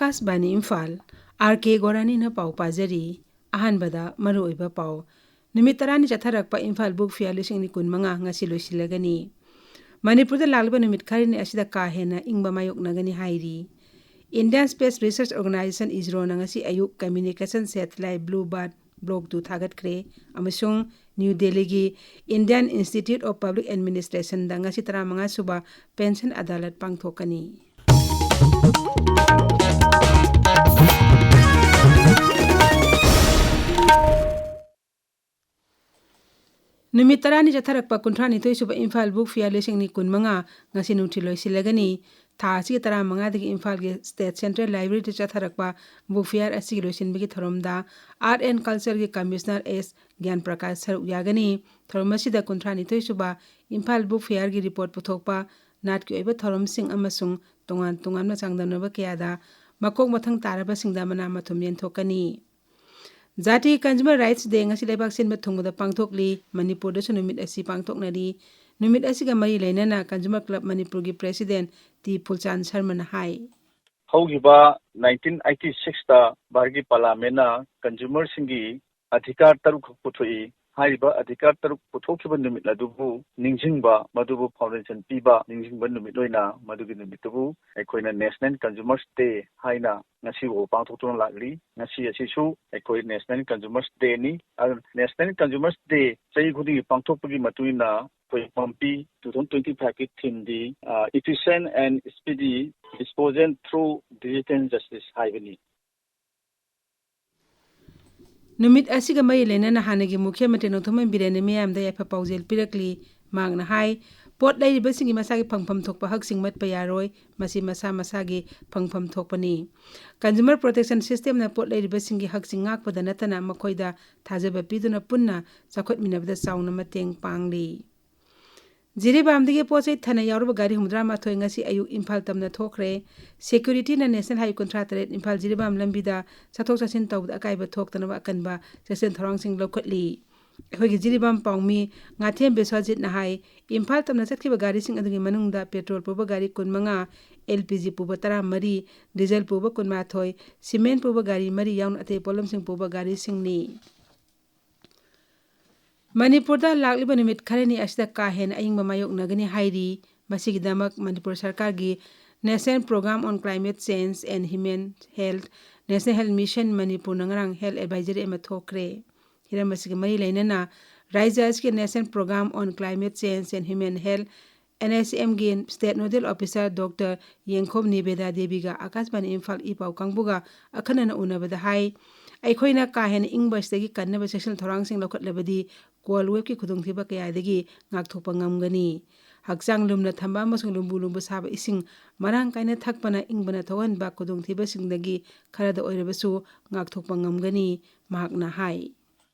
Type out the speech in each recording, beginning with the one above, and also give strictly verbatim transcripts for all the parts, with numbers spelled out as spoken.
ꯑꯥꯀꯥꯁꯕꯥꯅꯤ Imphal, R ꯀꯦ ꯒꯣꯔꯥꯅꯤꯅ ꯄꯥꯎ ꯄꯥꯖꯔꯤ꯫ ꯑꯍꯥꯟꯕꯗ ꯃꯔꯨꯑꯣꯏꯕ ꯄꯥꯎ꯫ ꯅꯨꯃꯤꯠ ꯇꯔꯥꯅꯤ ꯆꯠꯊꯔꯛꯄ ꯏꯝꯐꯥꯜ ꯕꯨꯛ ꯐꯤꯌꯥꯔ ꯂꯤꯁꯤꯡ ꯑꯅꯤ ꯀꯨꯟꯃꯉꯥ ꯉꯁꯤ ꯂꯣꯏꯁꯤꯜꯂꯒꯅꯤ꯫ ꯃꯅꯤꯄꯨꯔꯗ ꯂꯥꯛꯂꯤꯕ ꯅꯨꯃꯤꯠ ꯈꯔꯅꯤ ꯑꯁꯤꯗ ꯀꯥ ꯍꯦꯟꯅ ꯏꯪꯕ ꯃꯥꯌꯣꯛꯅꯒꯅꯤ ꯍꯥꯏꯔꯤ꯫ Indian Space Research Organization, ꯏꯁꯔꯣꯅ ꯉꯁꯤ ꯑꯌꯨꯛ communication satellite Blue Bird Block two ꯊꯥꯒꯠꯈ꯭ꯔꯦ ꯑꯃꯁꯨꯡ ꯅ꯭ꯌꯨ ꯗꯦꯜꯂꯤꯒꯤ Indian Institute of Public Administrationꯗ ꯉꯁꯤ ꯇꯔꯥꯃꯉꯥ ꯁꯨꯕ ꯄꯦꯟꯁꯟ ꯑꯗꯥꯂꯠ ꯄꯥꯡꯊꯣꯛꯀꯅꯤ꯫ ꯅꯨꯃꯤꯠ ꯇꯔꯥꯅꯤ ꯆꯠꯊꯔꯛꯄ ꯀꯨꯟꯊ꯭ꯔꯥꯅꯤꯊꯣꯏ ꯁꯨꯕ ꯏꯝꯐꯥꯜ ꯕꯨꯛ ꯐꯤꯌꯥꯔ ꯂꯤꯁꯤꯡ ꯑꯅꯤ ꯀꯨꯟꯃꯉꯥ ꯉꯁꯤ ꯅꯨꯡꯊꯤꯜ ꯂꯣꯏꯁꯤꯜꯂꯒꯅꯤ꯫ ꯊꯥ ꯑꯁꯤꯒꯤ ꯇꯔꯥꯃꯉꯥꯗꯒꯤ ꯏꯝꯐꯥꯜꯒꯤ State Central Libraryꯗ ꯆꯠꯊꯔꯛꯄ ꯕꯨꯛ ꯐꯤꯌꯥꯔ ꯑꯁꯤꯒꯤ ꯂꯣꯏꯁꯤꯟꯕꯒꯤ ꯊꯧꯔꯝꯗ Art and Cultureꯒꯤ Commissioner ꯑꯦꯁ ꯒ꯭ꯌꯥꯟ ꯄ꯭ꯔꯀꯥꯁ ꯁꯔꯨꯛ ꯌꯥꯒꯅꯤ꯫ ꯊꯧꯔꯝ ꯑꯁꯤꯗ ꯀꯨꯟꯊ꯭ꯔꯥꯅꯤꯊꯣꯏ ꯁꯨꯕ ꯏꯝꯐꯥꯜ ꯕꯨꯛ ꯐꯤꯌꯥꯔꯒꯤ ꯔꯤꯄꯣꯔꯠ ꯄꯨꯊꯣꯛꯄ, ꯅꯥꯠꯀꯤ ꯑꯣꯏꯕ ꯊꯧꯔꯝꯁꯤꯡ ꯑꯃꯁꯨꯡ ꯇꯣꯉꯥꯟ ꯇꯣꯉꯥꯟꯕ ꯆꯥꯡꯗꯝꯅꯕ ꯀꯌꯥꯗ ꯃꯀꯣꯛ ꯃꯊꯪ ꯇꯥꯔꯕꯁꯤꯡꯗ ꯃꯅꯥ ꯃꯊꯨꯝ ꯌꯦꯟꯊꯣꯛꯀꯅꯤ꯫ ꯖꯥꯇꯤꯒꯤ Consumer Rights Day ꯉꯁꯤ ꯂꯩꯕꯥꯛ ꯁꯤꯟꯕ ꯊꯨꯡꯕꯗ ꯄꯥꯡꯊꯣꯛꯂꯤ꯫ ꯃꯅꯤꯄꯨꯔꯗꯁꯨ ꯅꯨꯃꯤꯠ ꯑꯁꯤ ꯄꯥꯡꯊꯣꯛꯅꯔꯤ꯫ ꯅꯨꯃꯤꯠ ꯑꯁꯤꯒ ꯃꯔꯤ ꯂꯩꯅꯅ Consumer Club ꯃꯅꯤꯄꯨꯔꯒꯤ President ꯇꯤ ꯐꯨꯜꯆꯥꯟ ꯁꯔꯃꯅ ꯍꯥꯏ꯫ ꯍꯧꯈꯤꯕ nineteen eighty sixꯇ ꯚꯥꯔꯠꯀꯤ ꯄꯥꯔꯂꯥꯃꯦꯟꯅ ꯀꯟꯖꯨꯃꯔꯁꯤꯡꯒꯤ ꯑꯙꯤꯀꯥꯔ ꯇꯔꯨꯛꯈꯛ ꯄꯨꯊꯣꯛꯏ꯫ ꯍꯥꯏꯔꯤꯕ ꯑꯙꯤꯀꯥꯔ ꯇꯔꯨꯛ ꯄꯨꯊꯣꯛꯈꯤꯕ ꯅꯨꯃꯤꯠ ꯑꯗꯨꯕꯨ ꯅꯤꯡꯁꯤꯡꯕ, ꯃꯗꯨꯕꯨ foundation ꯄꯤꯕ ꯅꯤꯡꯁꯤꯡꯕ ꯅꯨꯃꯤꯠ ꯑꯣꯏꯅ ꯃꯗꯨꯒꯤ ꯅꯨꯃꯤꯠꯇꯨꯕꯨ ꯑꯩꯈꯣꯏꯅ National Consumers Day ꯍꯥꯏꯅ ꯉꯁꯤ ꯐꯥꯎꯕ ꯄꯥꯡꯊꯣꯛꯇꯨꯅ ꯂꯥꯛꯂꯤ꯫ ꯉꯁꯤ ꯑꯁꯤꯁꯨ ꯑꯩꯈꯣꯏ National Consumers Dayꯅꯤ꯫ ꯑꯗꯨꯅ National Consumers Day ꯆꯍꯤ ꯈꯨꯗꯤꯡꯒꯤ ꯄꯥꯡꯊꯣꯛꯄꯒꯤ ꯃꯇꯨꯡ ꯏꯟꯅ ꯑꯩꯈꯣꯏ ꯄꯝꯄꯤ two thousand twenty fiveꯀꯤ themeꯗꯤ, ꯑ, Efficient and Speedy Disposal Through Digital Justice ꯍꯥꯏꯕꯅꯤ꯫ ꯅꯨꯃꯤꯠ ꯑꯁꯤꯒ ꯃꯔꯤ ꯂꯩꯅꯅ ꯍꯥꯟꯅꯒꯤ ꯃꯨꯈ꯭ꯌ ꯃꯟꯇ꯭ꯔꯤ ꯅꯣꯡꯊꯣꯝꯕꯝ ꯕꯤꯔꯦꯟꯅ ꯃꯤꯌꯥꯝꯗ ꯌꯥꯏꯐ ꯄꯥꯎꯖꯦꯜ ꯄꯤꯔꯛꯂꯤ꯫ ꯃꯍꯥꯛꯅ ꯍꯥꯏ, ꯄꯣꯠ ꯂꯩꯔꯤꯕꯁꯤꯡꯒꯤ ꯃꯁꯥꯒꯤ ꯐꯪꯐꯝ ꯊꯣꯛꯄ ꯍꯛꯁꯤꯡ ꯃꯠꯄ ꯌꯥꯔꯣꯏ, ꯃꯁꯤ ꯃꯁꯥ ꯃꯁꯥꯒꯤ ꯐꯪꯐꯝ ꯊꯣꯛꯄꯅꯤ꯫ Consumer Protection Systemꯅ ꯄꯣꯠ ꯂꯩꯔꯤꯕꯁꯤꯡꯒꯤ ꯍꯛꯁꯤꯡ ꯉꯥꯛꯄꯗ ꯅꯠꯇꯅ ꯃꯈꯣꯏꯗ ꯊꯥꯖꯕ ꯄꯤꯗꯨꯅ ꯄꯨꯟꯅ ꯆꯥꯎꯈꯠꯃꯤꯟꯅꯕꯗ ꯆꯥꯎꯅ ꯃꯇꯦꯡ ꯄꯥꯡꯂꯤ꯫ ꯖꯤꯔꯤꯕꯥꯝꯗꯒꯤ ꯄꯣꯠ ꯆꯩ ꯊꯥꯅ ꯌꯥꯎꯔꯕ ꯒꯥꯔꯤ ꯍꯨꯝꯐꯨꯇꯔꯥ ꯃꯥꯊꯣꯏ ꯉꯁꯤ ꯑꯌꯨꯛ ꯏꯝꯐꯥꯜ ꯇꯝꯅ ꯊꯣꯛꯈ꯭ꯔꯦ꯫ Securityꯅ National Highway ꯀꯨꯟꯊ꯭ꯔꯥ ꯇꯔꯦꯠ ꯏꯝꯐꯥꯜ ꯖꯤꯔꯤꯕꯥꯝ ꯂꯝꯕꯤꯗ ꯆꯠꯊꯣꯛ ꯆꯠꯁꯤꯟ ꯇꯧꯕꯗ ꯑꯀꯥꯏꯕ ꯊꯣꯛꯇꯅꯕ ꯑꯀꯟꯕ ꯆꯦꯛꯁꯤꯟ ꯊꯧꯔꯥꯡꯁꯤꯡ ꯂꯧꯈꯠꯂꯤ꯫ ꯑꯩꯈꯣꯏꯒꯤ ꯖꯤꯔꯤꯕꯥꯝ ꯄꯥꯎꯃꯤ ꯉꯥꯊꯦꯝ ꯕꯤꯁ꯭ꯋꯥꯖꯤꯠꯅ ꯍꯥꯏ, ꯏꯝꯐꯥꯜ ꯇꯝꯅ ꯆꯠꯈꯤꯕ ꯒꯥꯔꯤꯁꯤꯡ ꯑꯗꯨꯒꯤ ꯃꯅꯨꯡꯗ petrol ꯄꯨꯕ ꯒꯥꯔꯤ ꯀꯨꯟꯃꯉꯥ, ꯑꯦꯜ ꯄꯤ ꯖꯤ ꯄꯨꯕ ꯇꯔꯥꯃꯔꯤ, ꯗꯤꯖꯜ ꯄꯨꯕ ꯀꯨꯟꯃꯥꯊꯣꯏ, ꯁꯤꯃꯦꯟ ꯄꯨꯕ ꯒꯥꯔꯤ ꯃꯔꯤ ꯌꯥꯎꯅ ꯑꯇꯩ ꯄꯣꯠꯂꯝꯁꯤꯡ ꯄꯨꯕ ꯒꯥꯔꯤꯁꯤꯡꯅꯤ꯫ ꯃꯅꯤꯄꯨꯔꯗ ꯂꯥꯛꯂꯤꯕ ꯅꯨꯃꯤꯠ ꯈꯔꯅꯤ ꯑꯁꯤꯗ ꯀꯥ ꯍꯦꯟꯅ ꯑꯏꯪꯕ ꯃꯥꯌꯣꯛꯅꯒꯅꯤ ꯍꯥꯏꯔꯤ꯫ ꯃꯁꯤꯒꯤꯗꯃꯛ ꯃꯅꯤꯄꯨꯔ ꯁꯔꯀꯥꯔꯒꯤ National Program on Climate Change and Human Health, National Health Mission ꯃꯅꯤꯄꯨꯔꯅ ꯉꯔꯥꯡ health advisory ꯑꯃ ꯊꯣꯛꯈ꯭ꯔꯦ꯫ ꯍꯤꯔꯝ ꯑꯁꯤꯒ ꯃꯔꯤ ꯂꯩꯅꯅ ꯔꯥꯖ꯭ꯌ ꯑꯁꯤꯒꯤ National Program on Climate Change and Human Health, NHMꯒꯤ State Nodal Officer doctor ꯌꯦꯡꯈꯣꯝ ꯅꯤꯕꯦꯗꯥ ꯗꯦꯕꯤꯒ ꯑꯥꯀꯥꯁꯕꯥꯅꯤ ꯏꯝꯐꯥꯜ ꯏ ꯄꯥꯎ ꯀꯥꯡꯕꯨꯒ ꯑꯈꯟꯅꯅ ꯎꯅꯕꯗ ꯍꯥꯏ, ꯑꯩꯈꯣꯏꯅ ꯀꯥ ꯍꯦꯟꯅ ꯏꯪꯕ ꯑꯁꯤꯗꯒꯤ ꯀꯟꯅꯕ ꯆꯦꯛꯁꯤꯟ ꯊꯧꯔꯥꯡꯁꯤꯡ ꯂꯧꯈꯠꯂꯕꯗꯤ cold waveꯀꯤ ꯈꯨꯗꯣꯡꯊꯤꯕ ꯀꯌꯥꯗꯒꯤ ꯉꯥꯛꯊꯣꯛꯄ ꯉꯝꯒꯅꯤ꯫ ꯍꯛꯆꯥꯡ ꯂꯨꯝꯅ ꯊꯝꯕ ꯑꯃꯁꯨꯡ ꯂꯨꯝꯕꯨ ꯂꯨꯝꯕꯨ ꯁꯥꯕ ꯏꯁꯤꯡ ꯃꯔꯥꯡ ꯀꯥꯏꯅ ꯊꯛꯄꯅ ꯏꯪꯕꯅ ꯊꯣꯛꯍꯟꯕ ꯈꯨꯗꯣꯡꯊꯤꯕꯁꯤꯡꯗꯒꯤ ꯈꯔꯗ ꯑꯣꯏꯔꯕꯁꯨ ꯉꯥꯛꯊꯣꯛꯄ ꯉꯝꯒꯅꯤ, ꯃꯍꯥꯛꯅ ꯍꯥꯏ꯫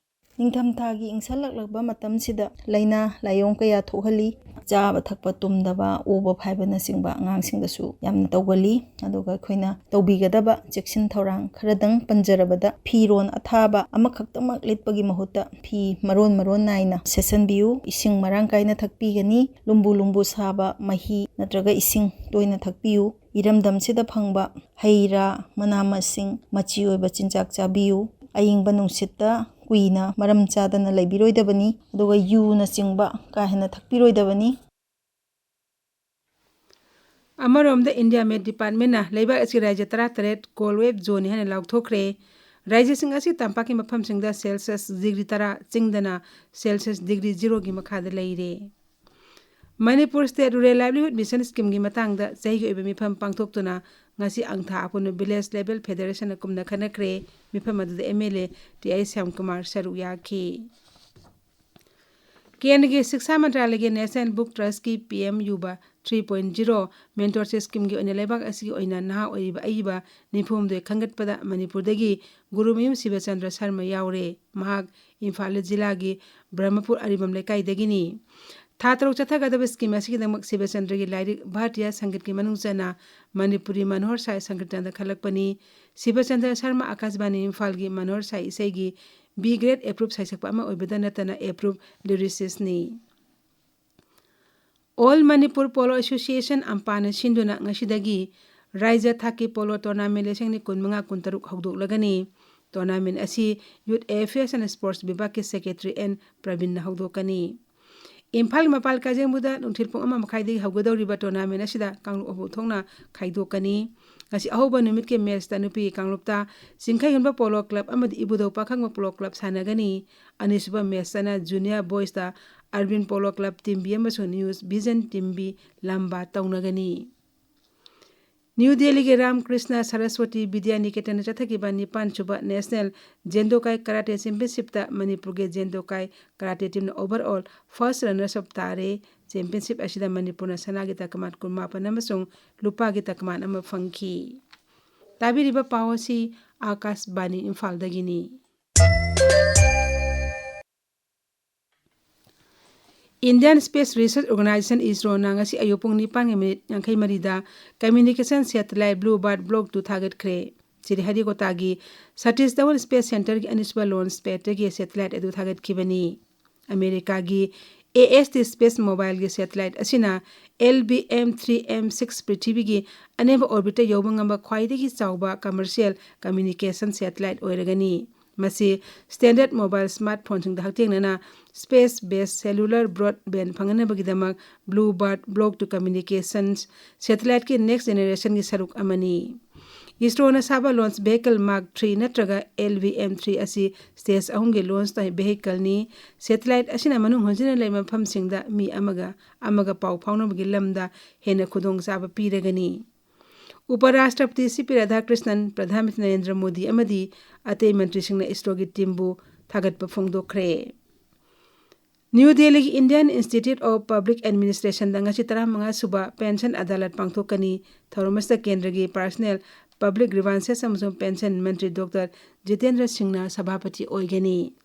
ꯅꯤꯡꯊꯝꯊꯥꯒꯤ ꯏꯪꯁꯜꯂꯛꯂꯕ ꯃꯇꯝꯁꯤꯗ ꯂꯥꯏꯅꯥ ꯂꯥꯏꯑꯣꯡ ꯀꯌꯥ ꯊꯣꯛꯍꯜꯂꯤ꯫ ꯆꯥꯕ ꯊꯛꯄ ꯇꯨꯝꯗꯕ, ꯑꯣꯕ ꯐꯥꯏꯕꯅꯆꯤꯡꯕ ꯑꯉꯥꯡꯁꯤꯡꯗꯁꯨ ꯌꯥꯝꯅ ꯇꯧꯒꯜꯂꯤ꯫ ꯑꯗꯨꯒ ꯑꯩꯈꯣꯏꯅ ꯇꯧꯕꯤꯒꯗꯕ ꯆꯦꯛꯁꯤꯟ ꯊꯧꯔꯥꯡ ꯈꯔꯗꯪ ꯄꯟꯖꯔꯕꯗ, ꯐꯤꯔꯣꯟ ꯑꯊꯥꯕ ꯑꯃꯈꯛꯇꯃꯛ ꯂꯤꯠꯄꯒꯤ ꯃꯍꯨꯠꯇ ꯐꯤ ꯃꯔꯣꯟ ꯃꯔꯣꯟ ꯅꯥꯏꯅ ꯁꯦꯠꯆꯟꯕꯤꯌꯨ꯫ ꯏꯁꯤꯡ ꯃꯔꯥꯡ ꯀꯥꯏꯅ ꯊꯛꯄꯤꯒꯅꯤ꯫ ꯂꯨꯝꯕꯨ ꯂꯨꯝꯕꯨ ꯁꯥꯕ ꯃꯍꯤ ꯅꯠꯇ꯭ꯔꯒ ꯏꯁꯤꯡ ꯇꯣꯏꯅ ꯊꯛꯄꯤꯌꯨ꯫ ꯏꯔꯝꯗꯝꯁꯤꯗ ꯐꯪꯕ ꯍꯩ ꯔꯥ, ꯃꯅꯥ ꯃꯁꯤꯡ, ꯃꯆꯤ ꯑꯣꯏꯕ ꯆꯤꯟꯖꯥꯛ ꯆꯥꯕꯤꯌꯨ꯫ ꯑꯏꯪꯕ ꯅꯨꯡꯁꯤꯠꯇ ꯀꯨꯏꯅ ꯃꯔꯝ ꯆꯥꯗꯅ ꯂꯩꯕꯤꯔꯣꯏꯗꯕꯅꯤ꯫ ꯑꯗꯨꯒ ꯌꯨꯅꯆꯤꯡꯕ ꯀꯥ ꯍꯦꯟꯅ ꯊꯛꯄꯤꯔꯣꯏꯗꯕꯅꯤ꯫ ꯑꯃꯔꯣꯝꯗ India Met Departmentꯅ ꯂꯩꯕꯥꯛ ꯑꯁꯤꯒꯤ ꯔꯥꯖ꯭ꯌ ꯇꯔꯥꯇꯔꯦꯠ cold wave zoneꯅꯤ ꯍꯥꯏꯅ ꯂꯥꯎꯊꯣꯛꯈ꯭ꯔꯦ꯫ ꯔꯥꯖ꯭ꯌꯁꯤꯡ ꯑꯁꯤ ꯇꯝꯄꯥꯛꯀꯤ ꯃꯐꯝꯁꯤꯡꯗ Celsius degree ꯇꯔꯥ, ꯆꯤꯡꯗꯅ Celsius degree zeroꯒꯤ ꯃꯈꯥꯗ ꯂꯩꯔꯦ꯫ Manipur State Rural Livelihood Mission Schemeꯒꯤ ꯃꯇꯥꯡꯗ ꯆꯍꯤꯒꯤ ꯑꯣꯏꯕ ꯃꯤꯐꯝ ꯄꯥꯡꯊꯣꯛꯇꯨꯅ ꯉꯁꯤ ꯑꯪꯊꯥ ꯑꯄꯨꯟꯕ Village Level Federationꯅ ꯀꯨꯝꯅ ꯈꯟꯅꯈ꯭ꯔꯦ꯫ ꯃꯤꯐꯝ ꯑꯗꯨꯗ MLA ꯇꯤ ꯑꯥꯏ ꯁ꯭ꯌꯥꯝꯀꯨꯃꯥꯔ ꯁꯔꯨꯛ ꯌꯥꯈꯤ꯫ ꯀꯦꯟꯗ꯭ꯔꯒꯤ ꯁꯤꯛꯁꯥ ꯃꯟꯇ꯭ꯔꯥꯂꯌꯒꯤ National Book Trustꯀꯤ PM Yuva three point zero mentorship schemeꯒꯤ ꯑꯣꯏꯅ ꯂꯩꯕꯥꯛ ꯑꯁꯤꯒꯤ ꯑꯣꯏꯅ ꯅꯍꯥ ꯑꯣꯏꯔꯤꯕ ꯑꯏꯕ ꯅꯤꯐꯨꯍꯨꯝꯗꯣꯏ ꯈꯟꯒꯠꯄꯗ ꯃꯅꯤꯄꯨꯔꯗꯒꯤ ꯒꯨꯔꯨꯃꯌꯨꯝ ꯁꯤꯕꯆꯟꯗ꯭ꯔ ꯁꯔꯃ ꯌꯥꯎꯔꯦ꯫ ꯃꯍꯥꯛ ꯏꯝꯐꯥꯜ ꯖꯤꯂꯥꯒꯤ ꯕ꯭ꯔꯍꯃꯄꯨꯔ ꯑꯔꯤꯕꯝ ꯂꯩꯀꯥꯏꯗꯒꯤꯅꯤ꯫ ꯊꯥ ꯇꯔꯨꯛ ꯆꯠꯊꯒꯗꯕ scheme ꯑꯁꯤꯒꯤꯗꯃꯛ ꯁꯤꯕꯆꯟꯗ꯭ꯔꯒꯤ ꯂꯥꯏꯔꯤꯛ ꯚꯥꯔꯇꯤꯌꯥ ꯁꯪꯒꯤꯠꯀꯤ ꯃꯅꯨꯡ ꯆꯟꯅ ꯃꯅꯤꯄꯨꯔꯤ ꯃꯅꯣꯍꯔ ꯁꯥꯏ ꯁꯪꯀꯤꯔꯇꯟꯗ ꯈꯜꯂꯛꯄꯅꯤ꯫ ꯁꯤꯕꯆꯟꯗ꯭ꯔ ꯁꯔꯃ ꯑꯀꯥꯁꯕꯥꯅꯤ ꯏꯝꯐꯥꯜꯒꯤ ꯃꯅꯣꯍꯔ ꯁꯥꯏ ꯏꯁꯩꯒꯤ B grade approved ꯁꯩꯁꯛꯄ ꯑꯃ ꯑꯣꯏꯕꯗ ꯅꯠꯇꯅ approved lyricistꯅꯤ꯫ All Manipur Polo Association, ꯑꯝꯄꯥꯅ ꯁꯤꯟꯗꯨꯅ ꯉꯁꯤꯗꯒꯤ ꯔꯥꯏꯖ꯭ꯌ ꯊꯥꯛꯀꯤ ꯄꯣꯂꯣ ꯇꯣꯔꯅꯥꯃꯦꯟ ꯂꯤꯁꯤꯡ ꯑꯅꯤ ꯀꯨꯟꯃꯉꯥ ꯀꯨꯟꯇꯔꯨꯛ ꯍꯧꯗꯣꯛꯂꯒꯅꯤ꯫ ꯇꯣꯔꯅꯥꯃꯦꯟ ꯑꯁꯤ Youth Affairs and Sports ꯕꯤꯚꯥꯒꯀꯤ ꯁꯦꯀ꯭ꯔꯦꯇꯔꯤ ꯑꯦꯟ ꯄ꯭ꯔꯕꯤꯟꯅ ꯍꯧꯗꯣꯛꯀꯅꯤ꯫ ꯏꯝꯐꯥꯜ ꯃꯄꯥꯜ ꯀꯥꯖꯦꯡꯕꯨꯗ ꯅꯨꯡꯊꯤꯜ ꯄꯨꯡ ꯑꯃ ꯃꯈꯥꯏꯗꯒꯤ ꯍꯧꯒꯗꯧꯔꯤꯕ ꯇꯣꯔꯅꯥꯃꯦꯟ ꯑꯁꯤꯗ ꯀꯥꯡꯂꯨꯞ ꯑꯍꯨꯝ ꯊꯣꯛꯅ ꯈꯥꯏꯗꯣꯛꯀꯅꯤ꯫ ꯉꯁꯤ ꯑꯍꯧꯕ ꯅꯨꯃꯤꯠꯀꯤ ꯃꯦꯆꯇ ꯅꯨꯄꯤꯒꯤ ꯀꯥꯡꯂꯨꯞꯇ ꯆꯤꯡꯈꯩꯍꯨꯟꯕ ꯄꯣꯂꯣ ꯀ꯭ꯂꯕ ꯑꯃꯗꯤ ꯏꯕꯨꯙꯧ ꯄꯥꯈꯪꯕ ꯄꯣꯂꯣ ꯀ꯭ꯂꯕ ꯁꯥꯟꯅꯒꯅꯤ꯫ ꯑꯅꯤꯁꯨꯕ ꯃꯦꯆꯇꯅ ꯖꯨꯅꯤꯌꯔ ꯕꯣꯏꯁꯇ ꯑꯔꯕꯤꯟ ꯄꯣꯂꯣ ꯀ꯭ꯂꯕ ꯇꯤꯝꯕꯤ ꯑꯃꯁꯨꯡ ꯅ꯭ꯌꯨ ꯚꯤꯖꯟ ꯇꯤꯝꯕꯤ ꯂꯝꯕꯥ ꯇꯧꯅꯒꯅꯤ꯫ ꯅ꯭ꯌꯨ ꯗꯦꯜꯂꯤꯒꯤ ꯔꯥꯝ ꯀ꯭ꯔꯤꯁꯅ ꯁꯔꯁꯋꯇꯤ ꯕꯤꯗ꯭ꯌꯥ ꯅꯤꯀꯦꯇꯟꯗ ꯆꯠꯊꯈꯤꯕ ꯅꯤꯄꯥꯟ ꯁꯨꯕ ꯅꯦꯁꯅꯦꯜ ꯖꯦꯟꯗꯣꯀꯥꯏ ꯀꯔꯥꯇꯦ ꯆꯦꯝꯄꯤꯌꯟꯁꯤꯞꯇ ꯃꯅꯤꯄꯨꯔꯒꯤ ꯖꯦꯟꯗꯣꯀꯥꯏ ꯀꯔꯥꯇꯦ ꯇꯤꯝꯅ overall first runners up ꯇꯥꯔꯦ꯫ ꯆꯦꯝꯄꯤꯌꯟꯁꯤꯞ ꯑꯁꯤꯗ ꯃꯅꯤꯄꯨꯔꯅ ꯁꯅꯥꯒꯤ ꯇꯀꯃꯥꯟ ꯀꯨꯟꯃꯥꯄꯟ ꯑꯃꯁꯨꯡ ꯂꯨꯄꯥꯒꯤ ꯇꯀꯃꯥꯟ ꯑꯃ ꯐꯪꯈꯤ꯫ ꯇꯥꯕꯤꯔꯤꯕ ꯄꯥꯎ ꯑꯁꯤ ꯑꯥꯀꯥꯁꯕꯥꯅꯤ ꯏꯝꯐꯥꯜꯗꯒꯤꯅꯤ꯫ Indian Space Research Organisation, ꯏꯁꯔꯣꯅ ꯉꯁꯤ ꯑꯌꯨꯛ ꯄꯨꯡ ꯅꯤꯄꯥꯟꯒꯤ ꯃꯤꯅꯤꯠ ꯌꯥꯡꯈꯩ ꯃꯔꯤꯗ communication satellite Blue Bird Block two ꯊꯥꯒꯠꯈ꯭ꯔꯦ꯫ ꯁ꯭ꯔꯤꯍꯔꯤꯀꯣꯇꯥꯒꯤ ꯁꯇꯤꯁ ꯙꯋꯟ ꯁ꯭ꯄꯦꯁ ꯁꯦꯟꯇꯔꯒꯤ ꯑꯅꯤꯁꯨꯕ ꯂꯣꯟꯆ ꯄꯦꯗꯇꯒꯤ ꯁꯦꯇꯦꯂꯥꯏꯠ ꯑꯗꯨ ꯊꯥꯒꯠꯈꯤꯕꯅꯤ꯫ ꯑꯃꯦꯔꯤꯀꯥꯒꯤ AST Space Mobileꯒꯤ ꯁꯦꯇꯦꯂꯥꯏꯠ ꯑꯁꯤꯅ LBM three M six ꯄ꯭ꯔꯤꯊꯤꯕꯤꯒꯤ ꯑꯅꯦꯝꯕ orbitꯇ ꯌꯧꯕ ꯉꯝꯕ ꯈ꯭ꯋꯥꯏꯗꯒꯤ ꯆꯥꯎꯕ commercial communication satellite ꯑꯣꯏꯔꯒꯅꯤ꯫ ꯃꯁꯤ standard mobile smartphoneꯁꯤꯡꯗ ꯍꯛꯊꯦꯡꯅꯅ space based cellular broadband ꯐꯪꯍꯟꯅꯕꯒꯤꯗꯃꯛ Blue Bird Block two Communications satelliteꯀꯤ next generationꯒꯤ ꯁꯔꯨꯛ ꯑꯃꯅꯤ꯫ ꯏꯁꯔꯣꯅ ꯁꯥꯕ launch vehicle Mark three ꯅꯠꯇ꯭ꯔꯒ LVM three ꯑꯁꯤ stage ꯑꯍꯨꯝꯒꯤ launch vehicleꯅꯤ꯫ Satellite ꯑꯁꯤꯅ ꯃꯅꯨꯡ ꯍꯟꯖꯤꯟꯅ ꯂꯩꯕ ꯃꯐꯝꯁꯤꯡꯗ ꯃꯤ ꯑꯃꯒ ꯑꯃꯒ ꯄꯥꯎ ꯐꯥꯎꯅꯕꯒꯤ ꯂꯝꯗ ꯍꯦꯟꯅ ꯈꯨꯗꯣꯡꯆꯥꯕ ꯄꯤꯔꯒꯅꯤ꯫ ꯎꯄꯔꯥꯁꯇ꯭ꯔꯄꯇꯤ ꯁꯤ ꯄꯤ ꯔꯥꯙꯥꯀ꯭ꯔꯤꯁꯅꯟ, ꯄ꯭ꯔꯙꯥꯟ ꯃꯟꯇ꯭ꯔꯤ ꯅꯔꯦꯟꯗ꯭ꯔ ꯃꯣꯗꯤ ꯑꯃꯗꯤ ꯑꯇꯩ ꯃꯟꯇ꯭ꯔꯤꯁꯤꯡꯅ ꯏꯁꯔꯣꯒꯤ teamꯕꯨ ꯊꯥꯒꯠꯄ ꯐꯣꯡꯗꯣꯛꯈ꯭ꯔꯦ꯫ ꯅ꯭ꯌꯨ ꯗꯦꯜꯂꯤꯒꯤ Indian Institute of Public Administrationꯗ ꯉꯁꯤ ꯇꯔꯥꯃꯉꯥ ꯁꯨꯕ ꯄꯦꯟꯁꯟ ꯑꯗꯥꯂꯠ ꯄꯥꯡꯊꯣꯛꯀꯅꯤ꯫ ꯊꯧꯔꯝ ꯑꯁꯤꯗ ꯀꯦꯟꯗ꯭ꯔꯒꯤ Personnel, Public Grievances ꯑꯃꯁꯨꯡ ꯄꯦꯟꯁꯟ ꯃꯟꯇ꯭ꯔꯤ ꯗꯣꯛꯇꯔ ꯖꯤꯇꯦꯟꯗ꯭ꯔ ꯁꯤꯡꯅ ꯁꯚꯥꯄꯇꯤ ꯑꯣꯏꯒꯅꯤ꯫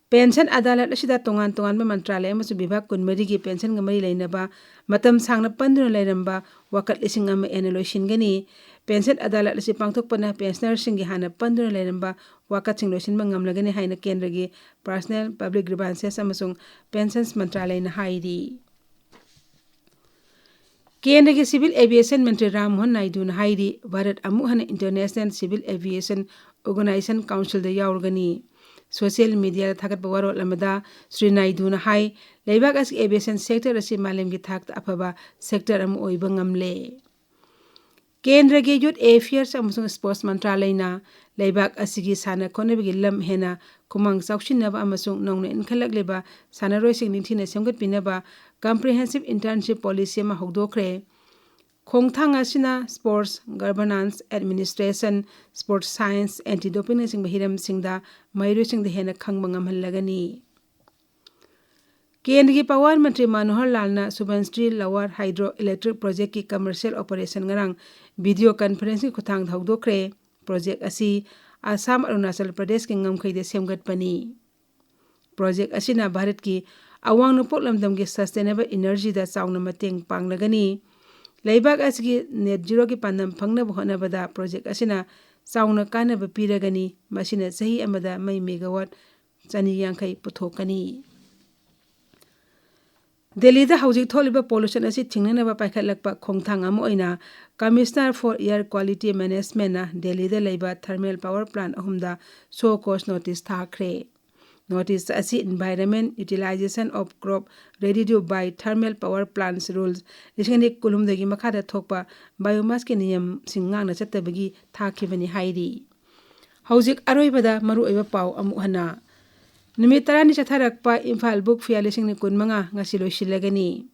ꯄꯦꯟꯁꯟ ꯑꯗꯥꯂꯠ ꯑꯁꯤꯗ ꯇꯣꯉꯥꯟ ꯇꯣꯉꯥꯟꯕ ꯃꯟꯇ꯭ꯔꯥꯂꯌ ꯑꯃꯁꯨꯡ ꯕꯤꯚꯥꯒ ꯀꯨꯟꯃꯔꯤꯒꯤ ꯄꯦꯟꯁꯟꯒ ꯃꯔꯤ ꯂꯩꯅꯕ ꯃꯇꯝ ꯁꯥꯡꯅ ꯄꯟꯗꯨꯅ ꯂꯩꯔꯝꯕ ꯋꯥꯀꯠ ꯂꯤꯁꯤꯡ ꯑꯃ ꯍꯦꯟꯅ ꯂꯣꯏꯁꯤꯟꯒꯅꯤ꯫ ꯄꯦꯟꯁꯟ ꯑꯗꯥꯂꯠ ꯑꯁꯤ ꯄꯥꯡꯊꯣꯛꯄꯅ ꯄꯦꯟꯁꯅꯔꯁꯤꯡꯒꯤ ꯍꯥꯟꯅ ꯄꯟꯗꯨꯅ ꯂꯩꯔꯝꯕ ꯋꯥꯀꯠꯁꯤꯡ ꯂꯣꯏꯁꯤꯟꯕ ꯉꯝꯂꯒꯅꯤ ꯍꯥꯏꯅ ꯀꯦꯟꯗ꯭ꯔꯒꯤ Personnel, Public Grievances ꯑꯃꯁꯨꯡ ꯄꯦꯟꯁꯟꯁ ꯃꯟꯇ꯭ꯔꯥꯂꯌꯅ ꯍꯥꯏꯔꯤ꯫ ꯀꯦꯟꯗ꯭ꯔꯒꯤ ꯁꯤꯚꯤꯜ ꯑꯦꯚꯤꯌꯦꯁꯟ ꯃꯟꯇ꯭ꯔꯤ ꯔꯥꯝ ꯃꯣꯍꯟ ꯅꯥꯏꯗꯨꯅ ꯍꯥꯏꯔꯤ, ꯚꯥꯔꯠ ꯑꯃꯨꯛ ꯍꯟꯅ ꯏꯟꯇꯔꯅꯦꯁꯅꯦꯜ ꯁꯤꯚꯤꯜ ꯑꯦꯚꯤꯌꯦꯁꯟ ꯑꯣꯔꯒꯅꯥꯏꯖꯦꯁꯟ ꯀꯥꯎꯟꯁꯤꯜꯗ ꯌꯥꯎꯔꯒꯅꯤ꯫ ꯁꯣꯁꯤꯌꯦꯜ ꯃꯤꯗꯤꯌꯥꯗ ꯊꯥꯒꯠꯄ ꯋꯥꯔꯣꯜ ꯑꯃꯗ ꯁ꯭ꯔꯤ ꯅꯥꯏꯗꯨꯅ ꯍꯥꯏ, ꯂꯩꯕꯥꯛ ꯑꯁꯤꯒꯤ ꯑꯦꯚꯤꯌꯦꯁꯟ ꯁꯦꯛꯇꯔ ꯑꯁꯤ ꯃꯥꯂꯦꯝꯒꯤ ꯊꯥꯛꯇ ꯑꯐꯕ ꯁꯦꯛꯇꯔ ꯑꯃ ꯑꯣꯏꯕ ꯉꯝꯂꯦ꯫ ꯀꯦꯟꯗ꯭ꯔꯒꯤ ꯌꯨꯠ ꯑꯦꯐꯤꯌꯔꯁ ꯑꯃꯁꯨꯡ ꯁ꯭ꯄꯣꯔꯠꯁ ꯃꯟꯇ꯭ꯔꯥꯂꯌꯅ ꯂꯩꯕꯥꯛ ꯑꯁꯤꯒꯤ ꯁꯥꯟꯅ ꯈꯣꯠꯅꯕꯒꯤ ꯂꯝ ꯍꯦꯟꯅ ꯈꯨꯃꯥꯡ ꯆꯥꯎꯁꯤꯟꯅꯕ ꯑꯃꯁꯨꯡ ꯅꯧꯅ ꯏꯟꯈꯠꯂꯛꯂꯤꯕ ꯁꯥꯟꯅꯔꯣꯏꯁꯤꯡ ꯅꯤꯡꯊꯤꯅ ꯁꯦꯝꯒꯠꯄꯤꯅꯕ ꯀꯝꯄ꯭ꯔꯤꯍꯦꯟꯁꯤꯞ ꯏꯟꯇꯔꯟꯁꯤꯞ ꯄꯣꯂꯤꯁꯤ ꯑꯃ ꯍꯧꯗꯣꯛꯈ꯭ꯔꯦ꯫ ꯈꯣꯡꯊꯥꯡ ꯑꯁꯤꯅ sports, governance, administration, sports science, anti ꯗꯣꯄꯤꯡꯅꯆꯤꯡꯕ ꯍꯤꯔꯝꯁꯤꯡꯗ ꯃꯍꯩꯔꯣꯏꯁꯤꯡꯗ ꯍꯦꯟꯅ ꯈꯪꯕ ꯉꯝꯍꯜꯂꯒꯅꯤ꯫ ꯀꯦꯟꯗ꯭ꯔꯒꯤ ꯄꯥꯋꯔ ꯃꯟꯇ꯭ꯔꯤ ꯃꯅꯣꯍꯔ ꯂꯥꯜꯅ ꯁꯨꯕꯟꯁ꯭ꯔꯤ ꯂꯋꯥꯔ ꯍꯥꯏꯗ꯭ꯔꯣ ꯏꯂꯦꯛꯇ꯭ꯔꯤꯛ ꯄ꯭ꯔꯣꯖꯦꯛꯀꯤ ꯀꯃꯔꯁꯤꯌꯦꯜ ꯑꯣꯄꯔꯦꯁꯟ ꯉꯔꯥꯡ ꯚꯤꯗꯤꯑꯣ ꯀꯟꯐꯔꯦꯟꯁꯀꯤ ꯈꯨꯠꯊꯥꯡꯗ ꯍꯧꯗꯣꯛꯈ꯭ꯔꯦ꯫ ꯄ꯭ꯔꯣꯖꯦꯛ ꯑꯁꯤ ꯑꯁꯥꯝ, ꯑꯔꯨꯅꯥꯆꯜ ꯄ꯭ꯔꯗꯦꯁꯀꯤ ꯉꯝꯈꯩꯗ ꯁꯦꯝꯒꯠꯄꯅꯤ꯫ ꯄ꯭ꯔꯣꯖꯦꯛ ꯑꯁꯤꯅ ꯚꯥꯔꯠꯀꯤ ꯑꯋꯥꯡ ꯅꯣꯡꯄꯣꯛ ꯂꯝꯗꯝꯒꯤ ꯁꯁꯇꯦꯅꯦꯕꯜ ꯏꯅꯔꯖꯤꯗ ꯆꯥꯎꯅ ꯃꯇꯦꯡ ꯄꯥꯡꯂꯒꯅꯤ꯫ ꯂꯩꯕꯥꯛ ꯑꯁꯤꯒꯤ ꯅꯦꯠ ꯖꯤꯔꯣꯒꯤ ꯄꯥꯟꯗꯝ ꯐꯪꯅꯕ ꯍꯣꯠꯅꯕꯗ ꯄ꯭ꯔꯣꯖꯦꯛ ꯑꯁꯤꯅ ꯆꯥꯎꯅ ꯀꯥꯟꯅꯕ ꯄꯤꯔꯒꯅꯤ꯫ ꯃꯁꯤꯅ ꯆꯍꯤ ꯑꯃꯗ ꯃꯩ ꯃꯦꯒꯥꯋꯥꯠ ꯆꯅꯤ ꯌꯥꯡꯈꯩ ꯄꯨꯊꯣꯛꯀꯅꯤ꯫ ꯗꯦꯜꯂꯤꯗ ꯍꯧꯖꯤꯛ ꯊꯣꯛꯂꯤꯕ ꯄꯣꯂꯨꯁꯟ ꯑꯁꯤ ꯊꯤꯡꯅꯅꯕ ꯄꯥꯏꯈꯠꯂꯛꯄ ꯈꯣꯡꯊꯥꯡ ꯑꯃ ꯑꯣꯏꯅ Commissioner for Air Quality Managementꯅ ꯗꯦꯜꯂꯤꯗ ꯂꯩꯕ ꯊꯔꯃꯦꯜ ꯄꯥꯋꯔ ꯄ꯭ꯂꯥꯟ ꯑꯍꯨꯝꯗ ꯁꯣ ꯀꯣꯁ ꯅꯣꯇꯤꯁ ꯊꯥꯈ꯭ꯔꯦ꯫ ꯅꯣꯇꯤꯁ ꯑꯁꯤ Environment Utilization of Crop Residue by Thermal Power Plants Rules ꯂꯤꯁꯤꯡ ꯑꯅꯤ ꯀꯨꯟꯍꯨꯝꯗꯣꯏꯒꯤ ꯃꯈꯥꯗ ꯊꯣꯛꯄ ꯕꯥꯏꯑꯣꯃꯥꯁꯀꯤ ꯅꯤꯌꯝꯁꯤꯡ ꯉꯥꯛꯅ ꯆꯠꯇꯕꯒꯤ ꯊꯥꯈꯤꯕꯅꯤ ꯍꯥꯏꯔꯤ꯫ ꯍꯧꯖꯤꯛ ꯑꯔꯣꯏꯕꯗ ꯃꯔꯨꯑꯣꯏꯕ ꯄꯥꯎ ꯑꯃꯨꯛ ꯍꯟꯅ꯫ ꯅꯨꯃꯤꯠ ꯇꯔꯥꯅꯤ ꯆꯠꯊꯔꯛꯄ ꯏꯝꯐꯥꯜ ꯕꯨꯛ ꯐꯤꯌꯥꯔ ꯂꯤꯁꯤꯡ ꯑꯅꯤ ꯀꯨꯟꯃꯉꯥ ꯉꯁꯤ ꯂꯣꯏꯁꯤꯜꯂꯒꯅꯤ꯫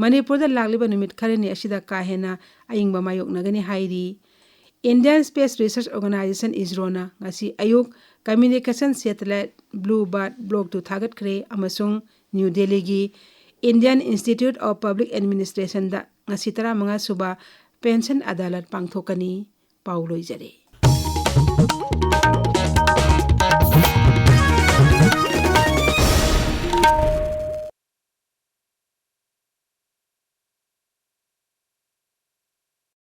ꯃꯅꯤꯄꯨꯔꯗ ꯂꯥꯛꯂꯤꯕ ꯅꯨꯃꯤꯠ ꯈꯔꯅꯤ ꯑꯁꯤꯗ ꯀꯥ ꯍꯦꯟꯅ ꯑꯏꯪꯕ ꯃꯥꯌꯣꯛꯅꯒꯅꯤ ꯍꯥꯏꯔꯤ꯫ Indian Space Research Organisation, ISROꯅ ꯉꯁꯤ ꯑꯌꯨꯛ communication satellite Blue Bird Block two ꯊꯥꯒꯠꯈ꯭ꯔꯦ ꯑꯃꯁꯨꯡ ꯅ꯭ꯌꯨ ꯗꯦꯜꯂꯤꯒꯤ Indian Institute of Public Administrationꯗ ꯉꯁꯤ ꯇꯔꯥꯃꯉꯥ ꯁꯨꯕ ꯄꯦꯟꯁꯟ ꯑꯗꯥꯂꯠ ꯄꯥꯡꯊꯣꯛꯀꯅꯤ꯫ ꯄꯥꯎ ꯂꯣꯏꯖꯔꯦ꯫